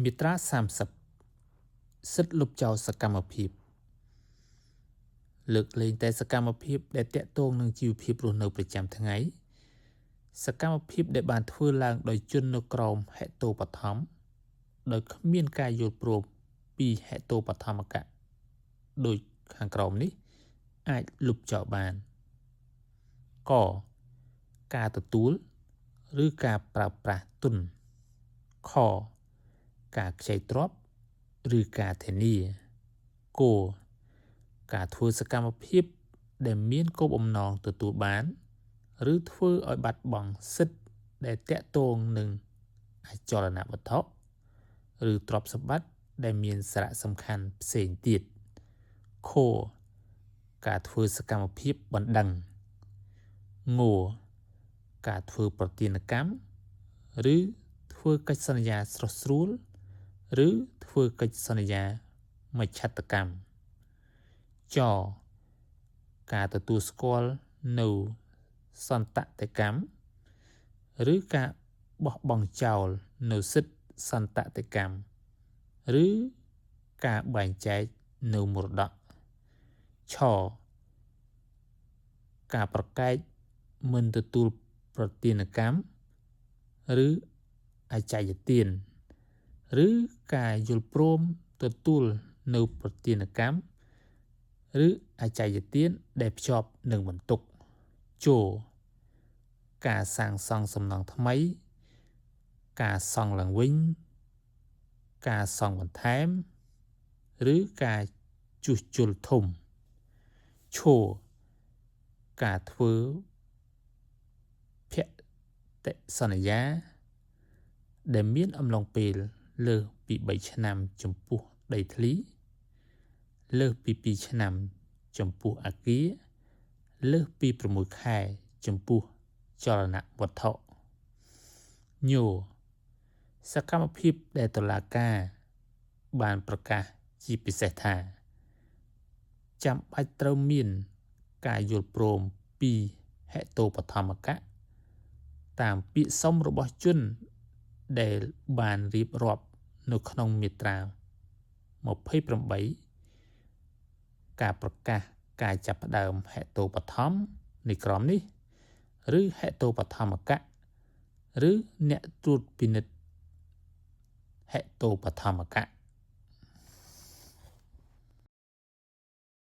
មាត្រា30សិទ្ធិលុបចោលសកម្មភាពលើកលែងតែសកម្មភាពដែលតាក់ទងនឹងជីវភាពរស់នៅប្រចាំថ្ងៃសកម្មភាពដែលបានធ្វើឡើងដោយជននៅក្រោមហេតុបឋមដោយគ្មានការយល់ព្រមពីហេតុបឋមកៈដូចខាងក្រោមនេះអាចលុបចោលបានកការទទួលឬការប្រើប្រាស់ទុនខការខ្ចីទ្រព្យឬការធានាគការធ្វើសកម្មភាពដែលមានគោលបំណងទទួលបានឬធ្វើឲ្យបាត់បង់សិទ្ធិដែលតាក់ទងនឹងអចលនវត្ថុឬទ្រព្យសម្បត្តិដែលមានសារៈសំខាន់ផ្សេងទៀតខការធ្វើសកម្មភាពបណ្ដឹងងការធ្វើប្រទានកម្មឬធ្វើកិច្ចសន្យាស្រោះស្រួលឬធ្វើកិច្ចសន្យាមជ្ឈត្តកម្មចការទទួលស្គាល់នៅសន្តតិកម្មឬការបោះបង់ចោលនៅសិទ្ធិសន្តតិកម្មឬការបែងចែកនៅមរតកឆការប្រកែកមិនទទួលប្រទានកម្មឬអចយទានឬការយល់ព្រមទទួលនៅប្រទានកម្មឬអចយទានដែលភ្ជាប់នឹងបន្ទុកជការសាងសង់សំណង់ថ្មីការសង់ឡើងវិញការសង់បន្ថែមឬការជួសជុលធំឈការធ្វើភតិសន្យាដែលមានអំឡុងពេលលើសពី3ឆ្នាំចំពោះដីធ្លីលើសពី2ឆ្នាំចំពោះអគារលើសពី6ខែចំពោះចលនវត្ថុញសកម្មភាពដែលតុលាការបានប្រកាសជាពិសេសថាចាំបាច់ត្រូវមានការយល់ព្រមពីហេតុបឋមកៈតាមពាក្យសុំរបស់ជនដែលបានរៀបរាប់នៅក្នុងមាត្រា28ការប្រកាសការចាប់ផ្ដើមហេតុបឋមនៃក្រមនេះឬហេតុបឋមកៈឬអ្នកត្រួតពិនិត្យហេតុបឋមកៈ